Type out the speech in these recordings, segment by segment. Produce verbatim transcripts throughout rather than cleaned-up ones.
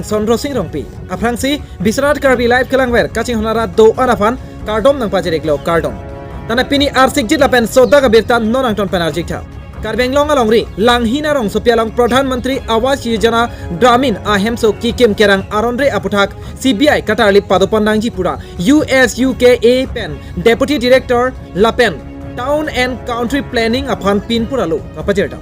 Sondro Sing Rongpi. Aphrangsi Biswanath Karbi Live kelangver kachinghon arat do-an aphan kardom nangpajir-iklo, kardom. Tane pini arsikjit lapen sodak abirta non angton pen arjitha. Karbi Anglong alongri Langhin arongsopi along Pradhan Mantri Awas Yojana Gramin ahemso kekim kerang aronre aputhak C B I katarlip padopon nangji pura U S U K A pen Deputy Director lapen Town and Country Planning aphan pinpur alo kapajirdam.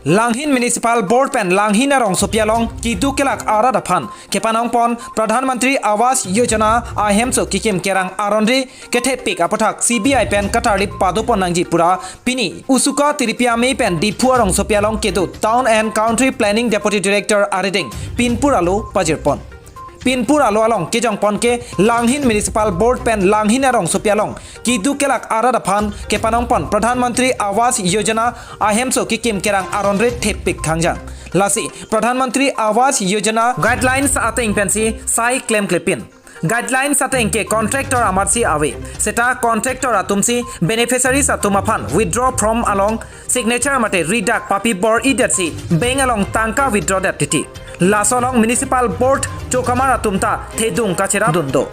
Langhin Municipal Board pen Langhin arongsopi along keduk kelak arat aphan kepanongpon Pradhan Mantri Awas Yojana ahemso kekim kerang aronre kethepik aputhak C B I pen katarlip padopon nangji pura pini Usuka Tiripi Amei pen Diphu arongsopi along kedo Town and Country Planning Deputy Director arideng pinpur alo pajirpon. Pinpur alo along kejongpon ke Langhin Municipal Board pen Langhin arongsopi along keduk kelak arat aphan kepanongpon Pradhan Mantri Awas Yojana ahemso kekim kerang aronre thepik thangjang. Lasi Pradhan Mantri Awas Yojana guidelines ateng pensi sai klemklepin. Guidelines ateng ke contractor amatsi ave. Seta contractor atumsi beneficiaries atum aphan withdraw form along signature mate ridak papi bor-idetsi bank along tangka withdraw det titi. Laso along Municipal Board chokamar atum ta thedung kacherapdun do.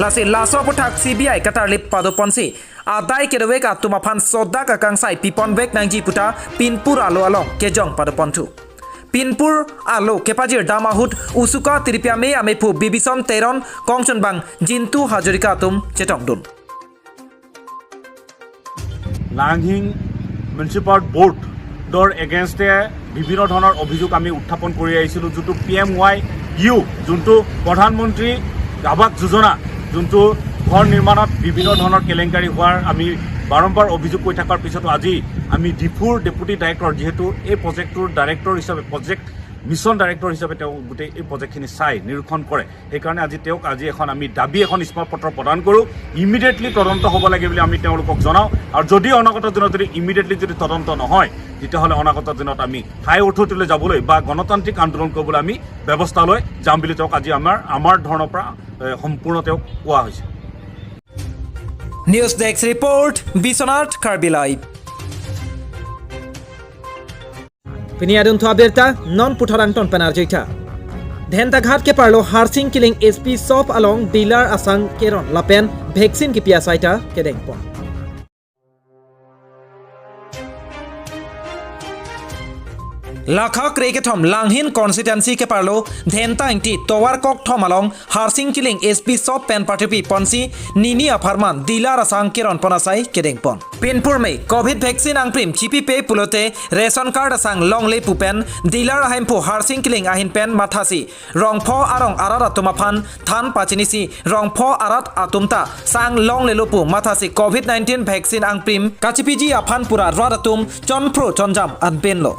Lasi laso aputhak C B I katarlip padoponsi adai kedovek atum aphan sodak akangsai piponvek nangji puta pinpur alo along kejong padoponthu. Pinpur alo kepajirdam ahut Usuka Tiripi Amei amephu Bibison Teron, kongchunbang Jintu Hazarika atum chetongdun. লাংহিং মিউনিচিপাল বৰ্ডৰ এগেইনষ্টে বিভিন্ন ধৰণৰ অভিযোগ আমি উত্থাপন কৰি আহিছিলোঁ, যোনটো পি এম ৱাই ইউ, যোনটো প্ৰধানমন্ত্ৰী আৱাস যোজনা, যোনটো ঘৰ নিৰ্মাণত বিভিন্ন ধৰণৰ কেলেংকাৰী হোৱাৰ আমি বাৰম্বাৰ অভিযোগ কৰি থকাৰ পিছতো আজি আমি ডিফুৰ ডেপুটি ডাইৰেক্টৰ, যিহেতু এই প্ৰজেক্টটোৰ ডাইৰেক্টৰ হিচাপে, প্ৰজেক্ট মিছন ডাইৰেক্টৰ হিচাপে তেওঁ গোটেই এই প্ৰজেক্টখিনি চাই নিৰীক্ষণ কৰে, সেইকাৰণে আজি তেওঁক আজি এখন আমি দাবী এখন স্মাৰকপত্ৰ প্ৰদান কৰোঁ। ইমিডিয়েটলি তদন্ত হ'ব লাগে বুলি আমি তেওঁলোকক জনাওঁ। আৰু যদি অনাগত দিনত যদি ইমিডিয়েটলি যদি তদন্ত নহয়, তেতিয়াহ'লে অনাগত দিনত আমি হাই অথৰিটিলৈ যাবলৈ বা গণতান্ত্ৰিক আন্দোলন কৰিবলৈ আমি ব্যৱস্থা লৈ যাম বুলি তেওঁক আজি আমাৰ, আমাৰ ধৰণৰ পৰা, এ, সম্পূৰ্ণ তেওঁক কোৱা হৈছে। News Desk Report, Biswanath Karbi Live. Pini adunthu abirta non puthot angton pen arjuitha. Dhentaghat keparlo Harsing Killing S P shop along dealer asang keron lapen vaccine kipi asai ta kedengpon. Lakha krekethom Langhin constituency keparlo Dhenta Ingti tovar kokthom along Harsing Killing S P shop pen patirpi ponsi nini apharman dealer asang keronpon asai kedengpon. Pinpur me covid vaccine angprim chipipe pulote ration card asang longle pu pen dealer ahemphu Harsing Killing ahin pen mathasi Rongpho arong arat atum aphan than pachinisi Rongpho arat atum ta sang longlelo pu mathasi covid nineteen vaccine angprim kachipiji aphan pura rat atum chonphro chonjam anpenlo.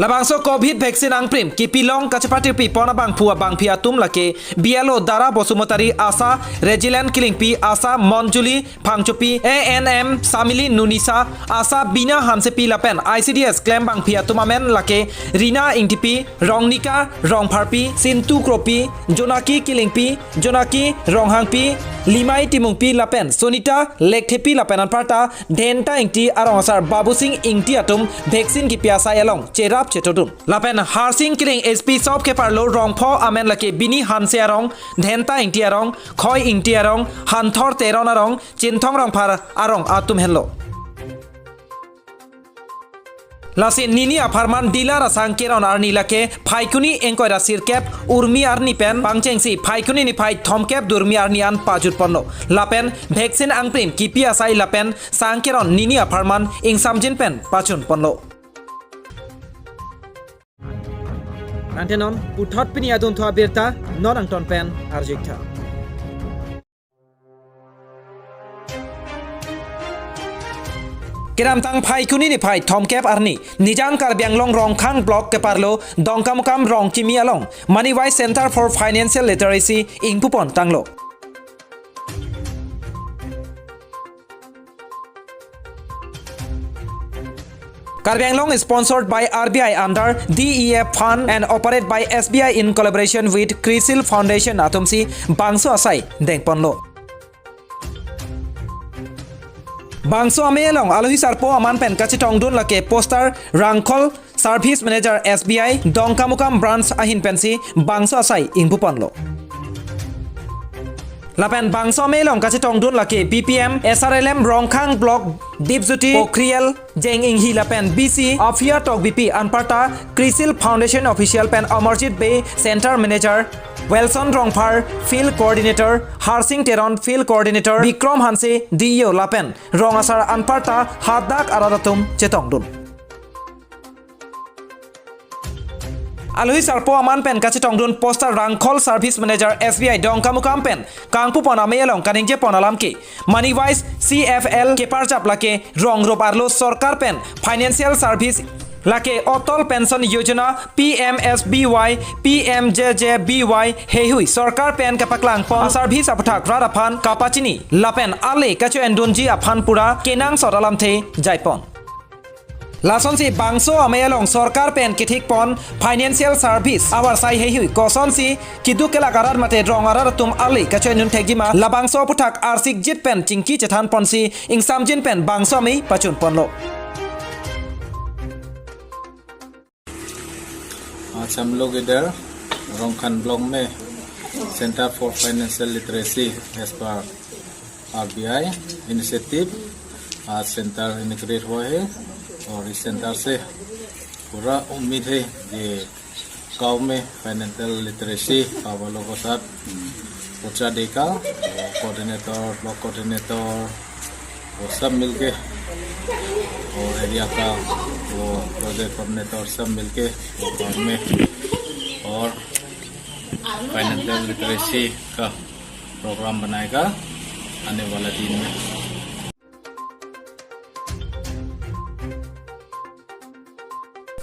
Labangso covid vaccine angprim kipilong kachipatirpi pon abangphu abangphi atum lake B L O Dara Basumatary, ASHA Regiland Killingpi, ASHA Monjuli Phangchopi, A N M Samili Nunisa, ASHA Bina Hansepi lapen I C D S klembangphi atum amen lake Rina Ingtipi, Rongnika Rongpharpi, Sintu Kropi, Jonaki Killingpi, Jonaki Ronghangpi, Limai Timungpi lapen Sonita Lekthepi lapen anparta Dhenta Ingti arong asar Babusing Ingti atum vaccine kipi asai along cherap chetodun. Lapen Harsing Killing S P shop keparlo Rongpho amen lake Bini Hanse arong, Dhenta Ingti arong, Khoi Ingti arong, Hanthor Teron arong, Chinthong Rongphar arong atum henlo. Lasi nini apharman dealer asang keron arni lake Phaikuni ingkoi ra sirkep Urmi arni pen pangchengsi Phaikuni niphai thomkep Durmi arni an pajutponlo. Lapen vaccine angprim kipi asai lapen sang keron nini apharman ingsamjin pen pachunponlo. Nantenon puthot pini adunthu abirta non angton pen arjuitha. Kedamtang Phaikuni niphai thomkep arni Nijang Karbi Anglong Rongkhang Block keparlo Dongkamukam Rongkimi along Money Wise Center for Financial Literacy ingpupon tanglo. Karbi Anglong is sponsored by R B I under D E F Fund and operate by S B I in collaboration with Crisil Foundation atumsi bangso asai dengponlo. Bangso amei along alohi sarpo aman pen kachetongdun lake poster Rangkhol Service Manager S B I Dongkamukam Branch ahin pensi bangso asai ingpuponlo. Lapen bangso amei along kachetongdun lake B P M S R L M Rongkhang Block Dipjyoti Pokhriyal Jeng Inghi lapen B C Afia Tokbipi anparta Crisil Foundation Official pen Amarjit Bey Center Manager, Wilson Rongphar Field Coordinator, Harsing Teron Field Coordinator, Bikrom Hanse D E O lapen rong asar anparta hadak arat atum chetongdun. Alohi sarpo aman pen kachetongdun poster Rangkhol Service Manager S B I Dongkamukam pen kangpupon amei along kaningjepon alam ke money wise C F L keparjap lake rong rup arlo sorkar pen financial service lake Atal Pension Yojana, P M S B Y, P M J J B Y heihui sorkar pen kapaklangpon service aputhak rat aphan kapachini lapen ale kacho-endunji aphan pura kenangsot alamthe jaipon. Lasonsi bangso amei along sorkar pen kethikpon financial service avarsai heihui kosonsi keduk kelak arat mate rong arat atum ale kacho-endun thekjima labangso aputhak arsikjit pen chingki chethanponsi ingsamjin pen bangso amei pachunponlo. आज हम लोग इधर Rongkhang block में centre for financial literacy, as per RBI initiative, आज centre inaugurate हुआ है और इस सेंटर से पूरा उम्मीद है कि गांव में फाइनेंशियल लिटरेसी का वालों के साथ पोचा देकर, वो कोऑर्डिनेटर, ब्लॉक कोऑर्डिनेटर, वो सब मिलके, और एरिया का वो प्रोजेक्ट कोऑर्डिनेटर सब मिलके वो गांव में और फाइनेंशियल लिटरेसी का प्रोग्राम बनाएगा आने वाला दिन में।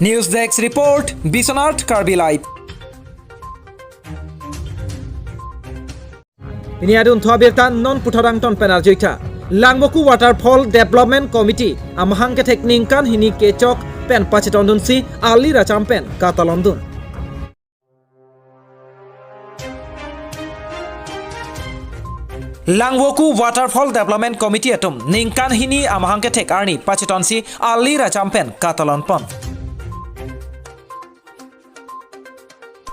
News Desk Report, Biswanath Karbi Live. Pini adunthu abirta non puthot angton pen arjuitha. Langvoku Waterfall Development Committee amahang kethek ningkan hini kechok pen pachetongdunsi ali racham pen katalondun. Langvoku Waterfall Development Committee atum ningkan hini amahang kethek arni pachetonsi ali racham pen katalonpon.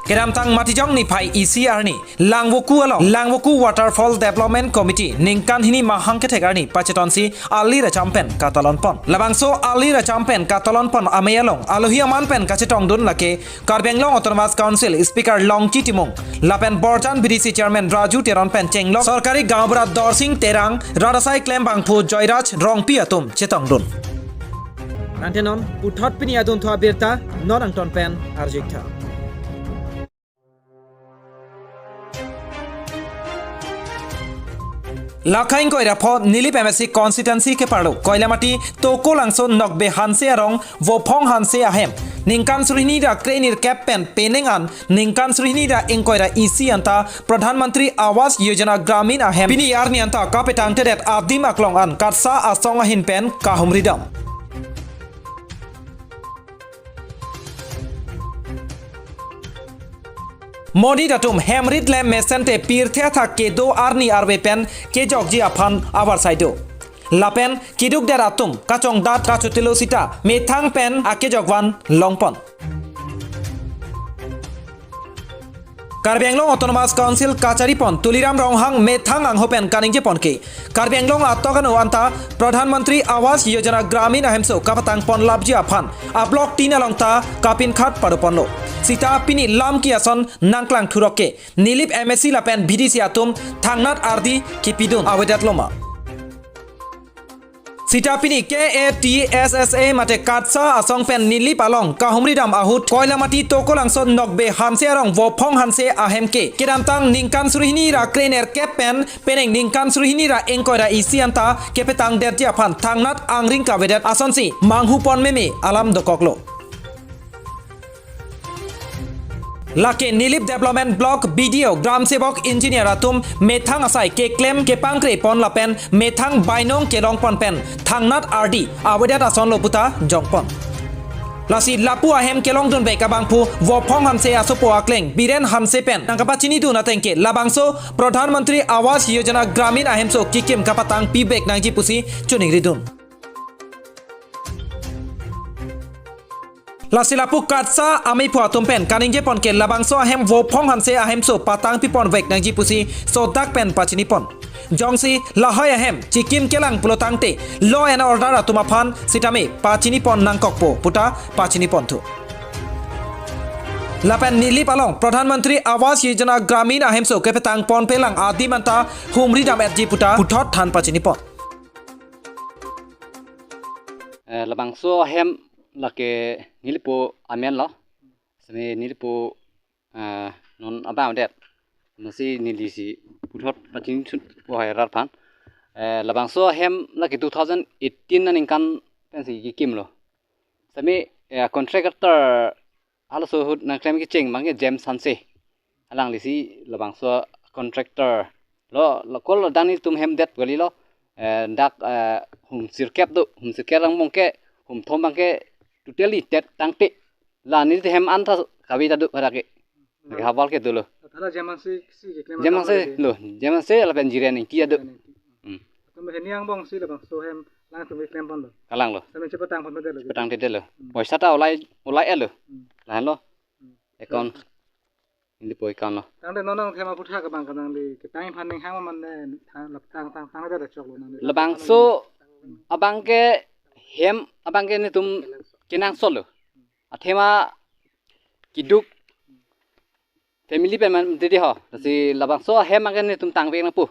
Kedamtang Matijong niphai isi arni Langvoku along Langvoku Waterfall Development Committee ningkan hini mahang kethek arni pachetonsi ali racham pen katalonpon. Labangso ali racham pen katalonpon amei along alohi aman pen kachetongdun lake Karbi Anglong Autonomous Council Speaker Longki Timung lapen Borjan B D C Chairman Raju Teron pen chenglok sorkari gaonbura Dorsing Terang, rat asai klembangphu Joyraj Rongpi atum chetongdun. Tangte non puthot pini adunthu abirta non angton pen arjuitha. Lakha ingkoi ra pho Nilip M A C constituency keparlo Koilamati Tokolangso Nokbe Hanse arong Vophong Hanse ahem ningkan suri hini ra kre-nerkep pen penang an ningkan suri hini ra ingkoi ra isi anta Pradhan Mantri Awas Yojana Gramin ahem pini arni anta kapetangtedet adim aklong an KATSA asong ahin pen kahumridam. Monit atum hem rit le mesen te pirthe athak kedo arni arve pen kejokji aphan avarsai do. Lapen keduk der atum kachongdat kachotilo sita methang pen akejok van longpon. Karbi Anglong Autonomous Council kacharipon Tuliram Ronghang methang angho pen kaningjepon ke Karbi Anglong atok ano anta Pradhan Mantri Awas Yojana Gramin ahemso kapatangpon lapji aphan a block tin along ta kapinkhat padoponlo. Sita pini lam ki ason nangklang thurok ke Nilip M A C lapen B D C atum thangnat ardi kipidun avedetlo ma. Sita pini K A T S S A mate KATSA asong pen Nilip along kahumridam ahut Koilamati Tokolangso Nokbe Hanse arong Vophong Hanse ahem ke kedamtang ningkan suri hini ra kre-nerkep pen penang ningkan suri hini ra ingkoi ra isi anta kepetang detji aphan thangnat angring kavedet asonsi manghupon meme alam dokoklo. Lake Nilip Development Block B D O, Gram Sevak, Engineer atum methang asai keklem kepangkrepon lapen methang bainong kelongpon pen thangnat ardi avedet asonlo puta jongpon. Lasi lapu ahem kelongdun bek abangphu Vophong Hanse asopo akleng Biren Hanse pen nangkapachinidun ateng ke labangso Pradhan Mantri Awas Yojana Gramin ahemso kikim kapatang pibek nangji pusi choningridun. Lasi lapu KATSA amei phu atum pen kaningjepon ke labangso ahem Vophong Hanse ahemso patang pipon vek nangji pusi sodak pen pachinipon. Jongsi lahai ahem chikim kelang pulotangte law and order atum aphan sitame pachinipon nangkokpo puta pachinipon thu. Lapen Nilip along Pradhan Mantri Awas Yojana Gramin ahemso kepetang ponpelang adim anta humridam etji puta puthot than pachinipon. Eh, labangso ahem lake Nilip pu amen lo. Semi Nilip pu, eh, non abang det. Nasi neli si puthot pachinithu po hai rat aphan. Eh, labangso ahem lake two thousand eighteen aningkan pensi kikim lo. Semi, eh, contractor halaso ahut nangklem kecheng abangke James Hanse. Alangli si labangso contractor lo, lo kol lo dang nelitum hem det kali lo. Eh, dak, eh, hum sirkep do, hum sirkep lang abangke, hum thom abangke totally det tangte. La nelitum hem anta kave ta do hadak ke. Lake havar ke dolo. Thala James Hanse si keklem James Hanse akam lo, James Hanse lapen Jiren Engti ado. Jiren Engti. Hmm. Atum hini angbong si labangso ahem nangtum keklem ponlo. Kalang lo. Semi chepatang ponpe det lo. Patang te det lo. Hmm. Poisa ta ulai, ulai-et lo. Hmm. Lahenlo. Hmm. Account. Neli pu account lo. Tangte non nangthema aphuthak abang kanang di ketang aphan ning hang man ne tha-, lap tang, tang, tang det choklo nang di. Labangso abangke hem abangke nelitum kenangsot lo. Athema keduk family pen man didi ho. Lasi labangso ahem abangke nelitum tangpik nangpo.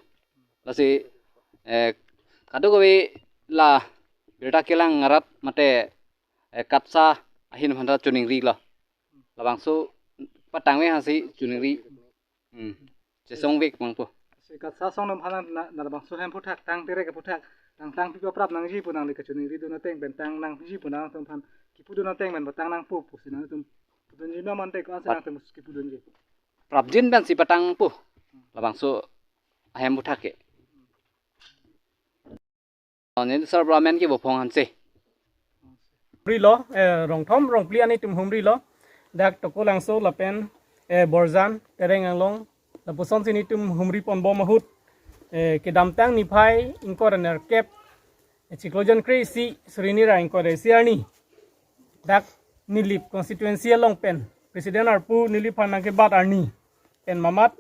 Lasi, eh, kadokave la birta kelang arat mate, eh, KATSA ahin aphanta choningri lo. Labangso patang me hasi choningri. Hmm. Chesongvek abangpo. Si KATSA asong atum aphan na, na labangso ahem aphuthak, tang terek aphuthak, tang tang pipo prap nangji pu nangli kachoningridun ateng pen tang nangji pu nangtum aphan kipudun ateng pen patang nangpo pusi nangtum pudunji ma mante ko-an si nangtum kipudunji. Prapjin pensi patang po. Labangso ahem aphuthak ke. Neli sarbura amen ke Vophong Hanse. Humri lo, eh, Rongthom Rongphli anitum humri lo. Dak Tokolangso lapen, eh, Borjan, Tereng Anglong, lapuson si nelitum humri ponbom ahut. Eh, kedamtang niphai ingkoi ra nerkep, eh, chiklo jon kre-isi, suri hini ra ingkoi ra isi arni. Dak Nilip constituency along pen President arpu Nilip aphan nangkebat arni pen mamat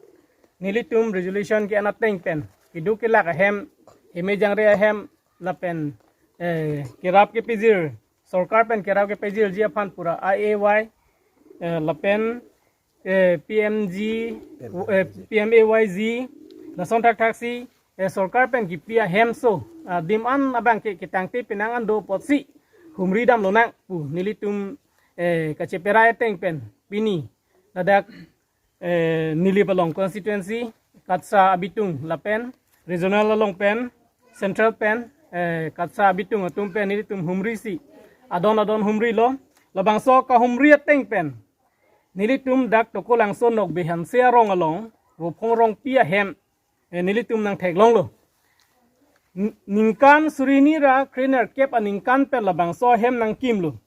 nelitum resolution ke-en ateng pen keduk kelak ahem, heme jangre ahem lapen, eh, kerap kepajir, sorkar pen kerap kepajirji aphan pura I A Y, eh, lapen, eh, P M G, eh, P M A Y G, lason thakthak si, eh, sorkar pen kipi ahemso, ah, adim an abangke ketangte penang an do apotsi humridam lonang pu nelitum, eh, kacheperai ateng pen pini ladak, eh, Nilip along constituency KATSA abitung lapen regional along pen central pen, eh, KATSA abitung atum pen nelitum humri si adon adon humri lo. Labangso kahumri ateng pen nelitum dak Tokolangso Nokbe Hanse arong along Vophong Rongpi ahem, eh, nelitum nangtheklonglo. N-, ningkan suri hini ra kre nerkep aningkan pen labangso ahem nangkimlo.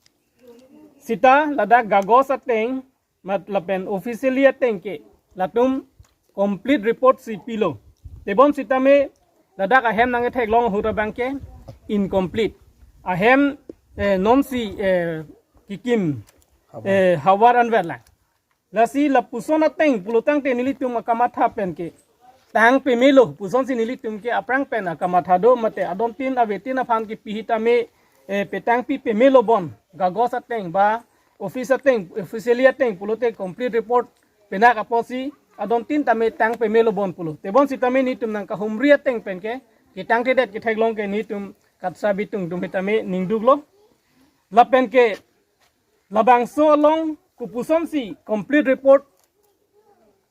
Sita ladak kagos ateng mat lapen officially ateng ke latum complete report si pilo. Tebon sitame ladak ahem nangketheklong ahut abangke incomplete. Ahem, eh, non si, eh, kikim, havar, eh, havar anver lang. Lasi lapuson ateng pulotangte nelitum akamatha pen ke tang pemelo puson si nelitum ke aphrang pen akamatha do mate adontin avetin aphan kipi hitame, eh, petangpi pemelo bon kagos ateng ba office ateng, officially ateng pulote complete report penak apotsi adontin tame tang pemelo bon pulo. Tebon sitame nelitum nangkahumri ateng pen ke ketangtedet ketheklong ke nelitum KATSA abitung atum hitame ningduklo. Lapen ke labangso along kopuson si complete report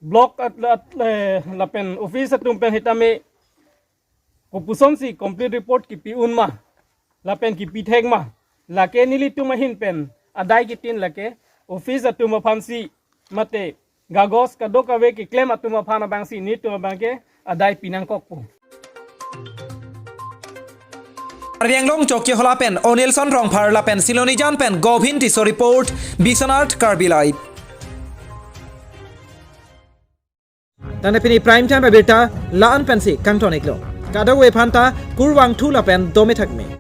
block at, at, eh, lapen office atum pen hitame kopuson si complete report kipi un ma lapen kipi thek ma, lake nelitum ahin pen adai kitin lake office atum aphan si mate kagos kadokave keklem atum aphan abang si nelitum abangke adai pinangkokpo. Karbi Anglong Chokihola pen Onilson Rongphar lapen Silonijan pen Govin Tisso report, Biswanath Karbi Live. Tangte pini prime time abirta la-an pensi kangton-iklo. Kadokave aphanta kurvangthu lapen dome thakme.